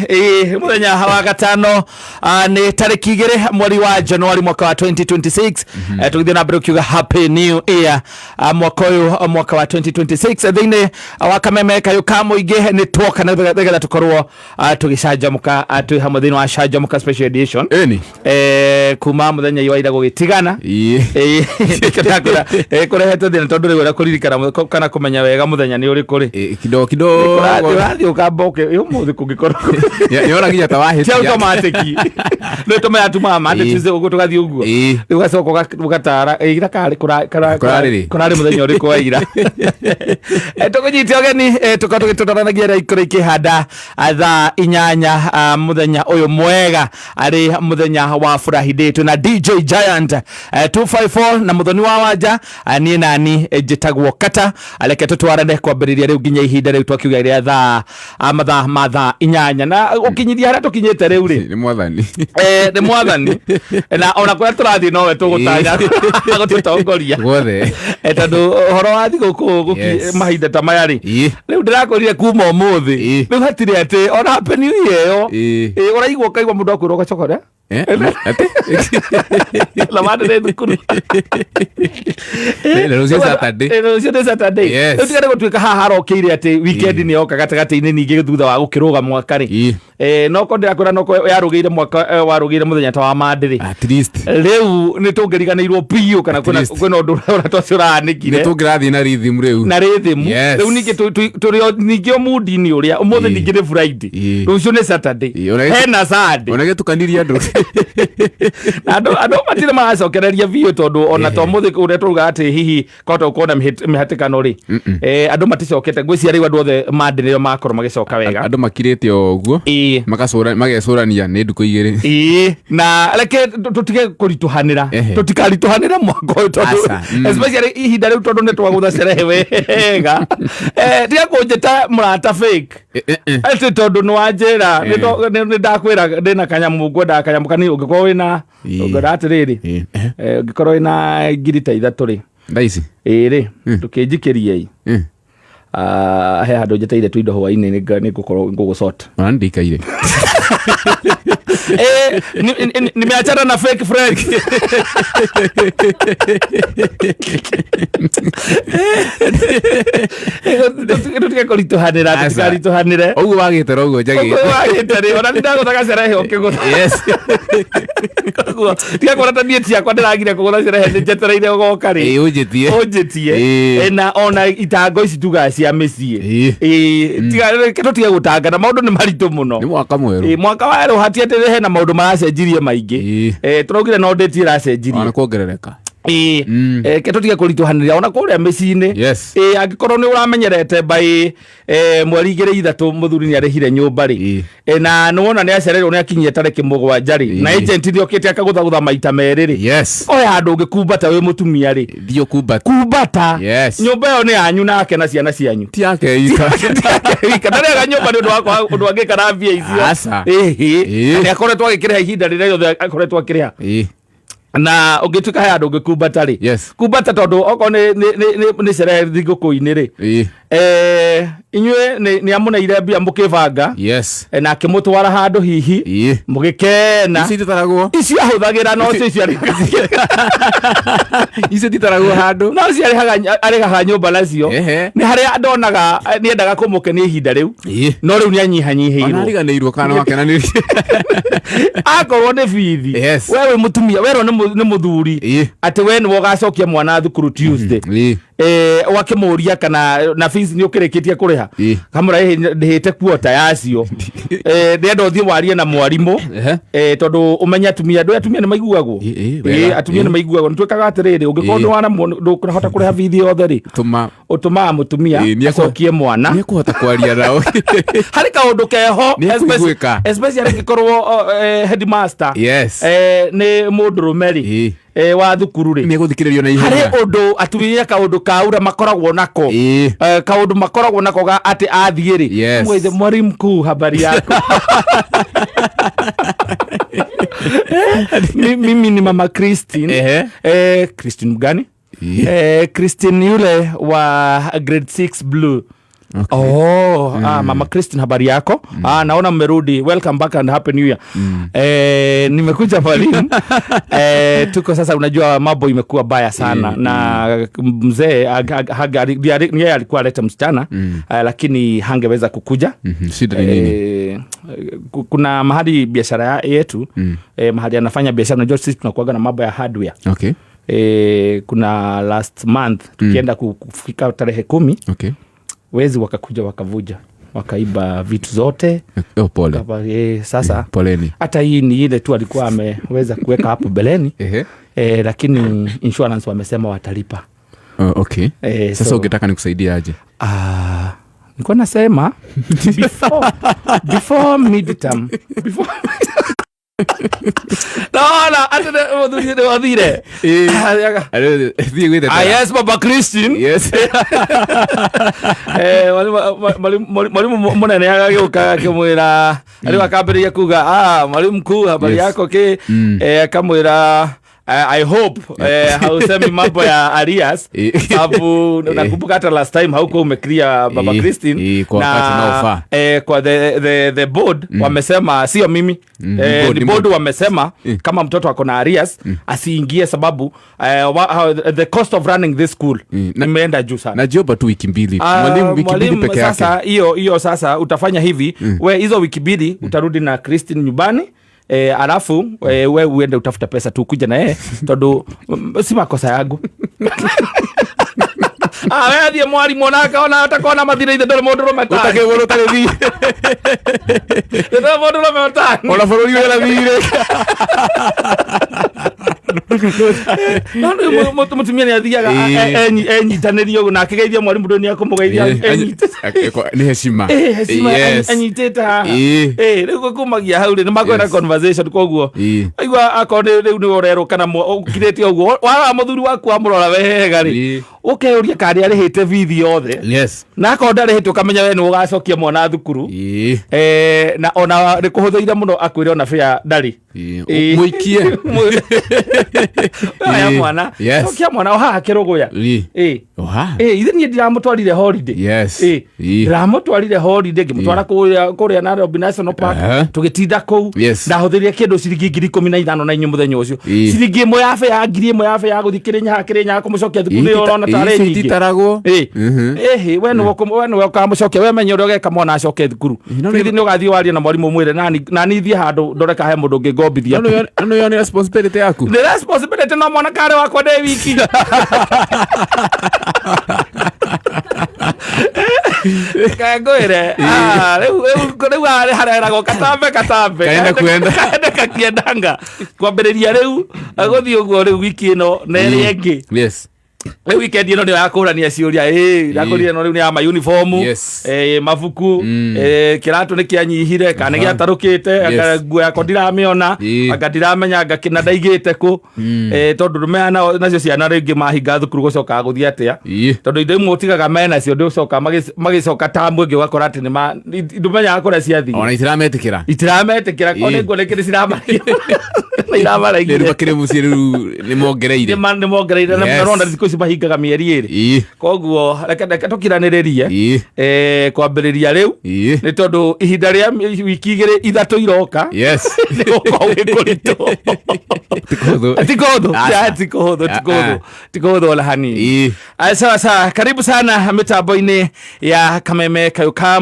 Ĩĩ, mũthenya wa gatano, nĩ tarĩki 2 mweri wa Januari mwaka wa 2026. Tũgĩthiĩ na mbere ũkiuga happy new year. Mwaka ũyũ, mwaka wa 2026, thĩinĩ wa kameme kayũ ka mũingĩ nĩ twoka nĩgetha tũkorwo tũgĩcanjamũka, twĩ hamwe thĩinĩ wa Canjamũka special edition. Ĩni. Kuma mũthenya wa ira gũgĩtigana. Ĩĩ. Nĩkĩo ndakwĩra, kũrehete thĩna tondũ rĩu ũrĩa kũririkana kana kũmenya wega mũthenya nĩ ũrĩkũ rĩ. Ĩĩ, kidogo kidogo. Ũrathiĩ ũkamba ũke ũmũthĩ kũngĩkorwo Nĩ nginya ta ti wahĩtia. automatic nĩ tũmenya tumaga Monday, Tuesday ũguo tũgathiĩ ũguo. Rĩu ũgacoka ũgatara ira karĩ Kũrarĩ rĩ? kũrarĩ mũthenya ũrĩkũ wa ira. Tũkũnyite ũgeni, tũkorwo tũgĩtũtaranagia rĩa ikũrũ ikĩhanda thaa 8, mũthenya ũyũ mwega arĩ mũthenya wa Furahi Day. Twĩna DJ Giant 254 na Mũthoni wa Wanja. Niĩ nani njĩtagwo Kata. Reke tũtwarane kwambĩrĩria rĩu nginya ihinda rĩu twakiuga rĩa thaa, mathaa ma thaa 8 na ũkinyithia harĩa tũkinyĩte rĩu rĩ. Nĩ mwathani. Nĩ mwathani na ona kũrĩa tũrathiĩ nowe tũgũtanya gũtũtongoria Guothe. Tondũ ũhoro wa thigũkũ mahinda ta maya rĩ, rĩu ndĩrakwĩrire kuma ũmũthĩ rĩu hatirĩ atĩ ona happy new year ĩyo. Ũraigua ũkaigua mũndũ akwĩra ũgacokora. Atĩ? Na bado nĩ thukuru. Na rũciũ Saturday. Rũciũ nĩ Saturday. Rĩu tiga nĩ gũtuĩka haha harokĩire atĩ weekend nĩ yoka gatagatĩ-inĩ ningĩ thutha wa gũkĩrũga mwaka rĩ. Noko ndĩrakwĩra noko yarũgĩire mwaka, warũgĩire mũthenya ta wa Monday rĩ. At least. Rĩu nĩ tũngĩriganĩirwo biũ kana At least. kwĩna ũndũ ũrĩa twacũranĩkire. Nĩ tũngĩrathiĩ na rhythm rĩu. Na rhythm. Rĩu ningĩ tũrĩ ningĩ o mood-inĩ ũrĩa ũmũthĩ ningĩ nĩ Friday. Rũciũ nĩ Saturday. Hena Sunday. Ona gĩtukanirie andũ. Na andũ matirĩ maracokereria biũ tondũ ona to mũthĩ ũrĩa tũrugaga atĩ hihi kwahota gũkorwo na mĩhatĩkano rĩ, andũ maticokete. Ngwĩciria rĩu andũ othe Monday nĩrĩo makorwo magĩcoka wega. Andũ makirĩte o ũguo. Magecũrania nĩ ndukũ 2. Ĩĩ, na reke tũtige kũritũhanĩra. Tũtikaritũhanĩre mwaka ũyũ tondũ Aca. Especially ihinda rĩu tondũ nĩ twagũtha cerehe wega. Tiga kũnjĩta mũrata fake. Atĩ tondũ nĩ wanjĩra nĩ ndakwĩra ndĩna kanyamũ, ngwendaga kanyamũ kanini ũngĩkorwo wĩna ngwenda atĩrĩrĩ, ũngĩkorwo wĩna ngiri ta 3 rĩ. Thaa ici. Ĩĩ rĩ, ndũkĩnjikĩrie ĩ. He handũ njeteire tuindo hwainĩ nĩ ngũkorwo ngũgũcota. Ona ndikaire. Nimeachana na fake friends. Tũtige kũritũhanĩra. Aca. Tũtikaritũhanĩre. Ũguo wagĩte ũguo njagĩte. Ũguo wagĩte rĩ, ona nĩndagũthaga cerehe ũkĩgũtha. Koguo tiga kuona ta niĩ ciakwa ndĩragire kũgũtha cerehe nĩ njetereire ũgoka rĩ. Ĩĩ, ũnjĩtie. Ũnjĩtie. Na ona itango ici tugaga cia mĩciĩ. Ĩĩ, tiga reke tũtige gũtangana, maũndũ nĩ maritũ mũno. Nĩ mwaka mwerũ. Ĩĩ, mwaka wa erũ hati atĩ hena maũndũ maracenjirie maingĩ. Tũraugire no ndĩti ĩracenjirie. Ona kuongerereka. Ĩĩ. Reke tũtige kũritũhanĩria ona kũrĩa mĩciĩ-inĩ. Ĩĩ, angĩkorwo nĩ ũramenyerete by mweri 2 3 mũthuri nĩ arĩhire nyũmba rĩ, na nĩ wona nĩ acereirwo nĩ akinyie tarĩki 7 rĩ, na agent nĩ okĩte akagũthagũtha maita merĩ rĩ, oya handũ ũngĩkumbata wĩ mũtumia rĩ. Thiĩ ũkumbate. Kumbata. Nyũmba ĩyo nĩ yanyu nake na ciana cianyu. Ti yake ika. Wika ndarega nyũmba nĩ ũndũ wa kwaga ũndũ angĩka na mbia icio. Aca. Ĩhĩ. Na nĩ akoretwo agĩkĩrĩha ihinda rĩrĩa rĩothe akoretwo akĩrĩha. Na ũngĩtuĩka he handũ ũngĩkumbata rĩ, kumbata tondũ okorwo nĩ cerehe thigũkũ-inĩ rĩ, inyuĩ nĩ amũneire mbia mũkĩbanga, na akĩmũtwara handũ hihi mũgĩkena. Icio ititaragwo. Icio ahũthagĩra no cio icio arĩhaga. Icio ititaragwo handũ. No cio arĩhaga nyũmba nacio. Nĩ harĩa ndonaga nĩendaga kũmũkenia ihinda rĩu. No rĩu nĩ anyihanyihĩirwo. Ona ariganĩirwo kana wakenanĩrie. Akorwo nĩ bithi. We wĩ mũtumia, werwo nĩ mũthuri atĩ we nĩwe ũgacokia mwana thukuru Tuesday. Ũgakĩmũria kana na fees nĩ ũkĩrĩkĩtie kũrĩha. Kamũra ndĩhĩte kuota yacio. Ndĩrenda ũthiĩ warie na mwarimũ. Tondũ ũmenye atumia, ndũĩ atumia nĩ maiguagwo. Wega. Atumia nĩ maiguagwo. Nĩ twĩkaga atĩrĩrĩ, ũngĩkorwo ndũramwo ndũkũhota kũrĩha bithi yothe rĩ, Tũma. ũtũmaga mũtumia Ĩĩ, acokie mwana. Nĩ ekũhota kwaria nao. Harĩ kaũndũ keho, Nĩ ekũiguĩka. especially angĩkorwo headmaster nĩ mũndũrũme rĩ, wa thukuru rĩ, Nĩ egũthikĩrĩrio na ihenya. Harĩ ũndũ atumia kaũndũ kaura makoragwo nako. Kaũndũ makoragwo nako ga atĩ athiĩ rĩ, mwĩthe, mwalimu mkuu, habari yako? Mimi ni mama Christine. Christine mgani? Christine yule wa grade 6 blue. Okay. Oh, Mama Christine, habari yako? Naona mmerudi. Welcome back and happy new year. Nimekuja mwalimu. Tuko sasa, unajua mambo imekuwa baya sana na mzee yeye alikuwa aleta msichana, lakini hangeweza kukuja. Shida ni nini? Kuna mahali biashara yetu, mahali anafanya biashara, unajua sisi tunakuaga na mambo ya hardware. Kuna last month tukienda kufika tarehe 10, wezi wakakuja, wakavuja, wakaiba vitu zote. Oh, pole. Sasa Poleni. Hata hii ni ile tu alikuwa ameweza kuweka hapo beleni. Lakini insurance wamesema watalipa. Oh, okay. Sasa ungetaka nikusaidie aje? Nilikuwa nasema before midterm, before. No, hata wathire. Thiĩ gwĩtetera. Ah, yes, Baba Christine. Yes. Mwalimu munene agagĩũka akĩmwĩra, rĩu akambĩrĩria kuga, "Mwalimu mkuu, habari yako?" Ki akamwĩra, "I hope hausemi mambo ya arrears, sababu nakumbuka hata last time haukuwa umeclear Baba Christine." Kwa wakati unaofaa. Kwa the board wamesema, sio mimi, Board, ni ni board board. wamesema kama mtoto ako na arrears asiingie, sababu the cost of running this school imeenda juu sana. Najioba tu wiki 2. Mwalimu, wiki 2 Mwalimu, peke yake. Sasa hiyo sasa utafanya hivi, we hizo wiki 2 utarudi na Christine nyumbani, alafu we uende utafute pesa tu kuja na yeye, tondu si makosa yangu. We athie mwarimu onake ona atakona mathire ithe ndũrĩ mũndũ rũme tani. Ũtakĩgũrũ ũtagĩthiĩ. Ndũrĩ mũndũ rũme tani. Ona bũrũri wĩna thirĩ. No rĩu mũtumia nĩ athiaga enyitanĩrie ũguo na akĩgeithia mwarimũ, ndũ nĩ akũmũgeithia Nĩ heshima. Heshima anyitĩte haha. Rĩu kumagia hau rĩ, nĩ makwenda conversation, koguo aigua akorwo rĩu nĩ ũrerwo kana ũkirĩte ũguo, warora mũthuri waku wamũrora wega rĩ, ũkeyũria kana nĩ arĩhĩte bithi yothe, na akorwo ndarĩhĩte ũkamenya we nĩ ũgacokia mwana thukuru. Na ona nĩ kũhũthĩire mũno akwĩre ona bĩa ndarĩ. Mũikie. Oya mwana, cokia mwana o haha kĩrũgũya. Oha. Ithe niĩ ndiramũtwarire holiday. Ndiramũtwarire holiday, ngĩmũtwara kũrĩa Nairobi National Park, tũgĩtinda kũu. Ndahũthĩrire kĩndũ ciringi 15,000 na inyuĩ mũthenya ũcio. Ciringi 1 ya bĩa, 1,000 ya bĩa ya gũthiĩ Kĩrĩnyaga kũmũcokia thukuru nĩ ũrona tarĩ Icio nyingĩ. ititaragwo. We nĩwe ũkamũcokia, we menye ũrĩa ũgeka mwana acoke thukuru. Bithi nĩ ũgathiĩ warie na mwarimũ ũmwĩre nani thiĩ handũ ndore ka he mũndũ ũngĩ ngombithia. No nĩ responsibility yaku. Nĩ responsibility, no mwana karĩ wakwa ndĩ wiki. Ngwĩre rĩu arĩ hareragwo katambe katambe. Kaenda kuenda. Kaende kakiendanga kwambĩrĩria rĩu gũthiĩ ũguo rĩu wiki ĩno na ĩrĩa ĩngĩ. Rĩu weekend ĩno nĩyo ya kũrania ciũria, yakũria ĩno rĩu nĩ ya ma uniform, mabuku, kĩratũ nĩ kĩanyihire kana nĩ gĩatarũkĩte, anga nguo yakwa ndiramĩona, anga ndiramenya anga kĩna ndaigĩte kũ, tondũ ndũmenyaga nacio ciana rĩngĩ mahinga thukuru gũcokaga gũthiĩ atĩa, tondũ indo imwe ũtigaga menacio ndũcoka magĩcoka tamu ĩngĩ ũgakora atĩ ndũmenyaga kũrĩa ciathiĩ. Ona itirametĩkĩra. Itirametĩkĩra ko nĩ nguo nĩkĩrĩ ciramaria na iramaraigire. Rĩu makĩrĩ mũciĩ rĩu nĩ mongereire. Nĩ mongereire na nona thikũ ici mahingaga mĩeri 2. Koguo reke tũkiranĩrĩrie kwambĩrĩria rĩu, nĩ tondũ ihinda rĩa wiki 2 3 iroka nĩ gũkorwo gwĩ kũritũ. Ti kũhũthũ. Ti kũhũthũ. Aca. Ti kũhũthũ, ti kũhũthũ. Ti kũhũthũ ona hanini. Ĩĩ. Sawa sawa, karibu sana mitambo-inĩ ya Kameme Kayũ ka